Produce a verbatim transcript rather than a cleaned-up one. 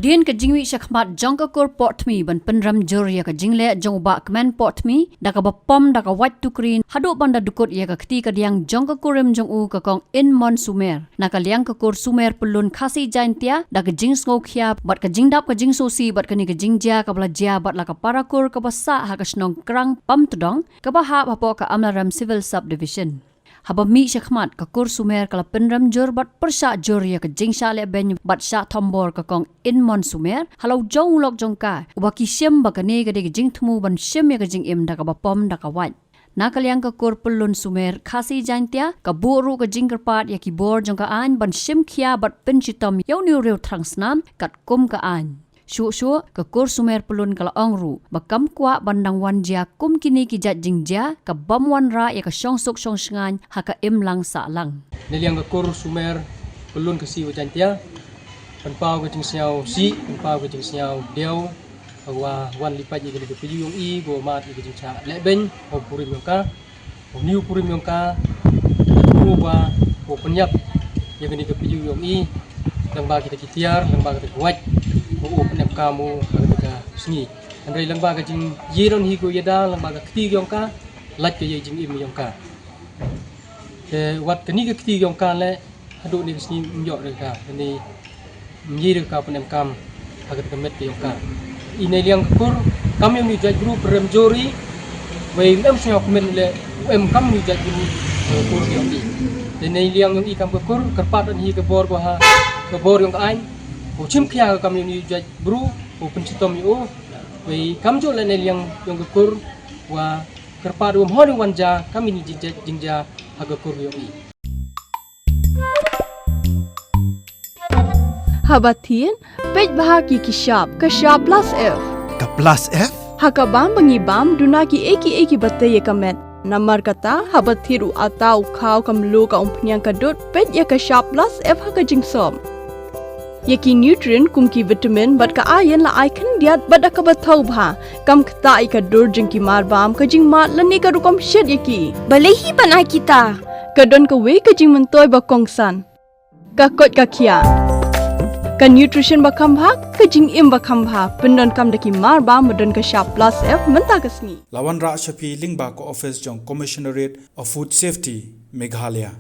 Hadien ka jingmih shakhmat jong ka kur Pohthmi ban pynrem jur ïa ka jingleh jong u Bah Kmen Pohthmi, da kaba pom da ka wait tukri haduh ban da dukut ïa ka kti kadiang jong ka kurim jong u ka Kong Inmon Sumer. Na ka liang ka kur Sumer Pyllun Khasi Jaintia, da ka jingsngewkhia bad ka jingdap ka jingsngewsih bad kane ka jingjia kaba la jia bad la ka para kur kaba sah ha ka shnong Krang Pamtdong, kaba hap hapoh ka Amlarem Civil Subdivision. Haba mih shakhmat, ka kur Sumer ka la pynrem jur bad pyrshah jur ïa ka jingshah lehbeiñ bad shah thombor ka Kong Inmon Sumer ha la u jong u lok jong ka, uba ki shim ba kane ka dei ka jingthmu ban shim ïa ka jingim da kaba pom da ka wait. Na ka liang ka kur Pyllun Sumer Khasi Jaintia, ka buh ruh ka jingkyrpad ïa ki bor jong ka aiñ ban shim khia bad pynshitom ïa une u riew thrang snam katkum ka aiñ. Shuh shuh, ka kur Sumer Pyllun ka la ong ruh ba kam kwah ban dang wan jia kum kine ki jait jingjia ka bym wanrah ïa ka shongsuk shongshngaiñ ha ka imlang sahlang. Na liang ka kur Sumer Pyllun Khasi Jaintia, pynpaw ka jingsngewsih, pynpaw ka jingsngewdiaw, ka wa wan lipait ïa kane ka pyrshah ïong i, ba mad ïa ka jingshah lehbeiñ ha u kurim ïong ka. Une u kurim ïong ka, u ba u pynïap ïa kane ka pyrshah ïong i, lyngba kita ki tiar, lyngba kita ki wait, u pynemkam u ha kata ka sngi. Hynrei lyngba ka jingïadon hi ko ïada, lyngba ka kti ïong ka, lait ka ïa jingim ïong ka. Te wat kane ka kti ïong ka leh, haduh ne ka sngi ym ïoh re ka, ne ym ïoh re ka pynemkam ha kata ka met ka ïong ka. I na liang ka kur, kam ïong i jait bru pyrem jur i, wei ym em sngewkmen leh, u em kam ïong i jait bru, eh, kur ïong i. Te na liang ïong i kam ka kur, kyrpad hi ka bor ko ha, ka bor ïong ka aiñ, u shim khia ka kam ïong i jait bru, u pynshitom ïa u, wei kam ju leh na liang ïong ka kur, wa kyrpad u ym hon wan jia, kam ïong i jing jia, jing jia, ha ka kur ïong i. Haba thied, peit bha ki ki shap, ka shap plus F. Ka plus F? Ha ka bam ba ngi bam, duna ki ei ki ei kiba tei ïa ka met. Namar kata, haba thied u atta u khaw ka mluh ka umphniang ka dud, peit ïa ka shap plus F ha ka jingsop. Ïa ki nutrient kum ki vitamin bad ka iron la ai khyndiat bad da kaba thaw bha. Kam ktah ïa ka dur jong ki mar bam, ka jingmad lane ka rukom shet ïa ki. Balei hi ban ai kita? Ka don kawei ka jingmyntoi ba kongsan. Ka koit ka khiah. Ka nutrition ba kham bha, ka jingim ba kham bha, pyndonkam da ki mar bam ba don ka shap plus F mynta ka sngi. La wanrah sha phi lyngba ka office jong Commissionerate of Food Safety, Meghalaya.